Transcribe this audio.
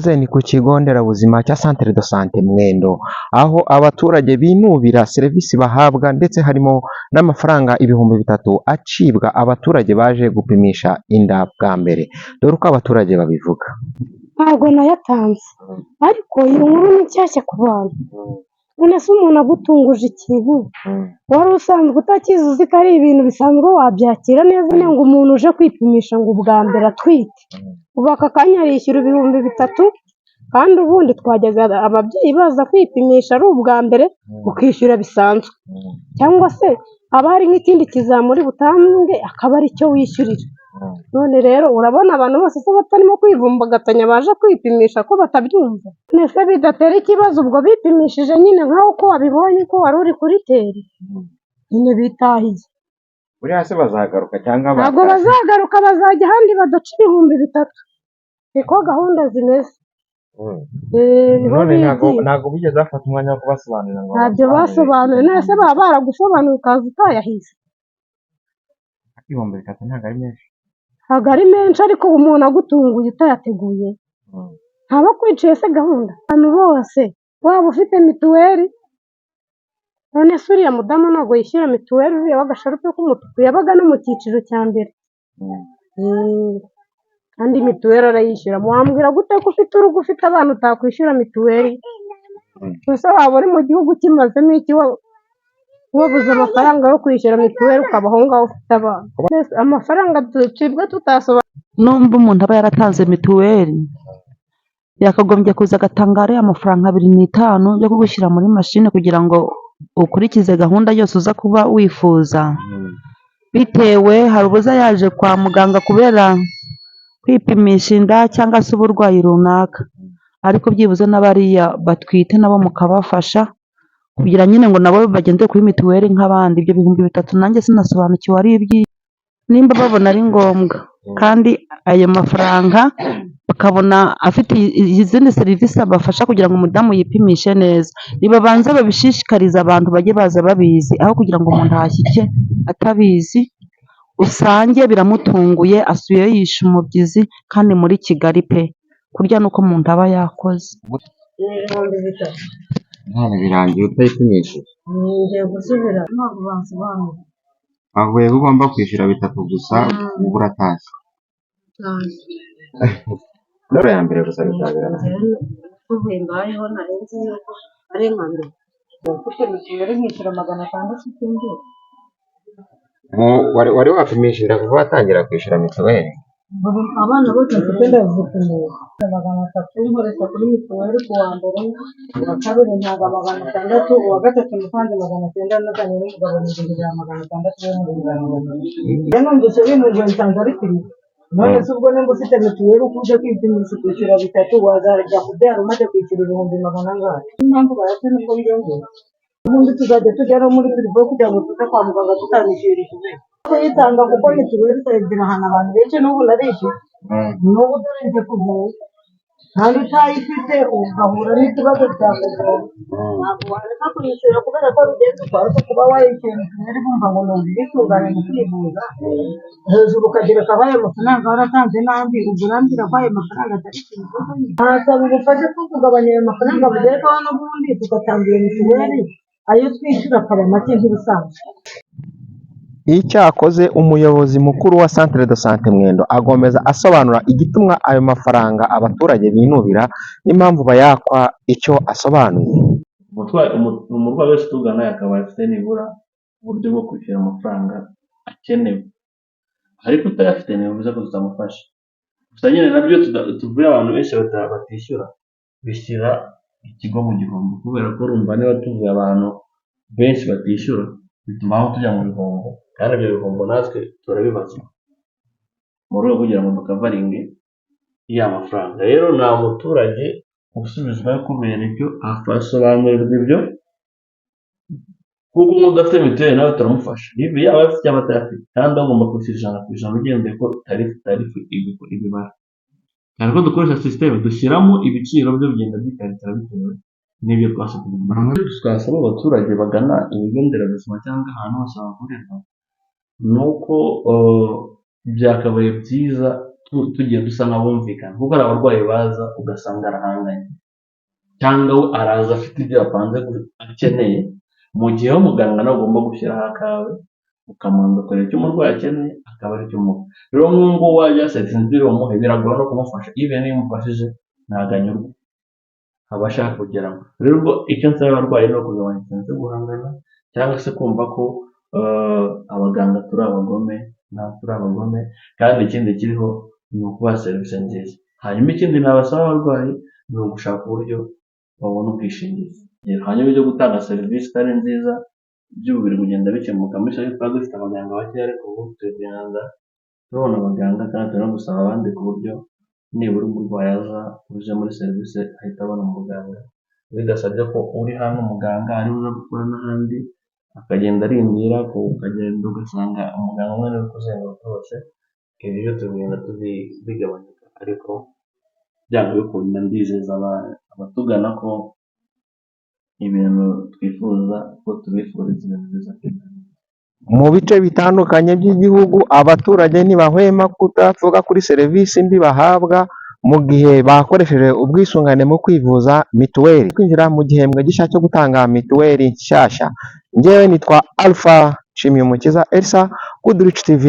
Ni ku kigo nderabuzima cya Centre de Sante Mwendo, aho abaturage binubira serivisi bahabwa ndetse harimo n'amafaranga 3000 acibwa abaturage baje gupimisha inda bwa mbere. Dore uko abaturage babivuga. Ntabwo nayatanze, ariko iyi nkuru ni nshyashya ku bantu. None se umuntu agutunguje ikintu wari usanzwe utakizi, uzi ko ari ibintu bisanzwe, wabyakira neza? Ngo umuntu uje kwipimisha ngo ubwa mbere atwite, ubu aka kanya arishyura 3000, kandi ubundi twajyaga ababyeyi baza kwipimisha ari ubwa mbere ukishyura bisanzwe, cyangwa se haba hari nk'ikindi kizamuri butange akaba ari cyo wishyurira. None rero urabona abantu bose se batarimo kwivumbagatanya baje kwipimisha ko batabyumva? Nese bidatera ikibazo? Ubwo bipimishije nyine nkaho uko wabibonye ko wari uri kuri terrain nyine bitahiye. Buriya se bazagaruka cyangwa? Ntabwo bazagaruka, bazajya ahandi badaca 3000. Niko gahunda zimeze. Niho None ntabwo bigiye. Ntabwo bigeze bafata umwanya wo kubasobanurira ngo Ntabyo babasobanurire? Basobanuye. None se baba baragusobanuye ukaza utayahize? 3000 ntabwo ari menshi. Ntabwo ari menshi, ariko umuntu agutunguye utayateguye, ntaba akwiciye se gahunda? Abantu bose, waba ufite mituweli. None se uriya mudamu ntabwo yishyura mituweli? Uriya w'agasharupe k'umutuku yabaga no mu cyiciro cya mbere. Kandi mituweli arayishyura. Wambwira gute ko ufite urugo, ufite abana, utakwishyura mituweli? Ese waba uri mu gihugu kimazemo iki wabuze amafaranga yo kwishyura mituweli, ukaba aho ngaho ufite abana? Mbese amafaranga ducibwa tutasobanura. Numva umuntu aba yaratanze mituweli, yakagombye kuza agatanga ariya mafaranga 25 yo kugushyira muri mashini kugira ngo ukurikize gahunda yose uza kuba wifuza. Bitewe hari ubuza yaje kwa muganga kubera kwipimisha inda cyangwa se uburwayi runaka, ariko byibuze n'abariya batwite nabo mukabafasha kugira nyine ngo nabo bagende kuri mituweli nk'abandi. Ibyo 3000 nanjye sinasobanukiwe ari iby'iki. Nimba babona ari ngombwa kandi ayo mafaranga bakabona afite izindi serivisi abafasha kugira ngo umudamu yipimishe neza, nibabanze babishishikarize abantu bajye baza babizi, aho kugira ngo umuntu ahashyike atabizi, usange biramutunguye, asubiyeyo yishe umubyizi. Kandi muri Kigali pe, kurya ni uko umuntu aba yakoze. 3000. None birangiye utayipimishije. Ngiye gusubira, ntabwo bansobanuriye. Bavuye ko ugomba kwishyura bitatu gusa, ubu uratashye. Inshuro ya mbere gusa bikaba birangiye. Tuvuye mbayeho nari nzi yuko ari nka mbere. Ufite mituweli nkishyura 600 cyumweru. Wari wapimisha inda kuva watangira kwishyura mituweli? Abana bose mfite ndazipimisha. 300 nkoresha kuri mituweli ku wa mbere, uwa kabiri ntanga 600, uwa gatatu natanze 900, nazanye n'umugabo nigurira 600 we muri 200. Rero numvise bintunguye, nsanze ari privé. None se ubwo nimba ufite mituweli, uko uje kwipimisha ukishyura bitatu, wazajya kubyara umaze kwishyura ibihumbi magana angahe? Impamvu bayatse nubwo biyongera, ubundi tuzajya tujya no muri privé kugira ngo tuze kwa muganga tutanishyurije kuyitanga, kuko mituweli itagira ahantu abantu benshi. N'ubu narishyuye, n'ubu dore nje kuvura, kandi utayifite ugahura n'ikibazo byakugora. Ntabwo wareka kuyishyura kubera ko bigenze uko, ariko kuba wayishyuye mituweli bumva ngo ni ubwisungane mu kwivuza, hejuru ukagerekaho ayo mafaranga waratanze n'andi, ubwo urambwira ko ayo mafaranga atari ikintu? Nasaba ubufasha bwo kugabanya ayo mafaranga bugerekaho n'ubundi, tugatanga iyo mituweli, ayo twishyura akaba make nk'ibisanzwe. Icyakoze umuyobozi mukuru wa Centre de Sante Mwendo agomeza asobanura igituma ayo mafaranga abaturage binubira n'impamvu bayakwa, icyo asobanuye. Umurwayi wese utugana yakabaye afite nibura uburyo bwo kwishyura amafaranga akenewe, ariko utayafite ntibivuze ko tutamufasha. Gusa nyine nabyo tuvuye abantu benshi batishyura bishyira ikigo mu gihombo, kubera ko urumva niba tuvuye abantu benshi batishyura, bituma aho tujya mu bihombo, kandi ibyo bihombo natwe turabibazwa mu rwego kugira ngo ducoveringe ya mafaranga. Rero nta muturage usubizwayo kubera ibyo, asobanurirwa ibyo, kuko nk'udafite mituweli nawe turamufasha, yaba ayafite cyangwa atayafite, kandi agomba kwishyura 100% ugendeye ko tarifu ibibara. Cyane ko dukoresha système, dushyiramo ibiciro, byo bigenda bikaritira bitewe n'ibyo twasabye. Twasaba abaturage bagana ibigo nderabuzima cyangwa ahantu hose bavurirwa, ni uko byakabaye byiza. Tugiye dusa nk'abumvikana, kuko hari abarwayi baza ugasanga arahanganye, cyangwa we araza afite ibyo yapanze akeneye, mu gihe wowe muganga nawe ugomba gushyiraho akawe, ukamanza ukareba icyo umurwayi akeneye, akaba aricyo umuha. Rero nk'ubu ngubu wajya yasetinze ibyo uri bumuhe, biragora no kumufasha, even n'iyo umufashije ntabwo anyurwa, aba ashaka kugeramo. Rero ubwo icyo nsaba abarwayi ni ukugabanya ikintu cyo guhangana, cyangwa se kumva ko abaganga turi abagome. Ntabwo turi abagome, kandi ikindi kiriho ni ukubaha serivisi nziza. Hanyuma ikindi nabasaba abarwayi ni ugushaka uburyo babona ubwishingizi. Hanyuma ibyo gutanga serivisi itari nziza by'ubu biri kugenda bikemuka. Muri rusange twari dufite abaganga bakeya, ariko ubu turi kugenda tubona abaganga, kandi turi no gusaba abandi ku buryo nibura umurwayi aza uje muri serivisi ahita abona umuganga, bidasabye ko uri hano umuganga ari buze gukora n'ahandi, akagenda arindira, ukagenda ugasanga umuganga umwe niwe uri kuzenguruka hose. Ibi byo turi kugenda bigabanyuka, ariko byanga bikunda ndizeza abatugana ko ibintu twifuza, ko tubifuriza ibintu byiza. Mu bice bitandukanye by'igihugu abaturage ntibahwema kutavuga kuri serivisi mbi bahabwa mu gihe bakoresheje ubwisungane mu kwivuza, mituweli. Kwinjira mu gihembwe gishya cyo gutanga mituweli nshyashya. Njyewe nitwa Alpha Nshimiyumukiza Elsa, Goodrich TV.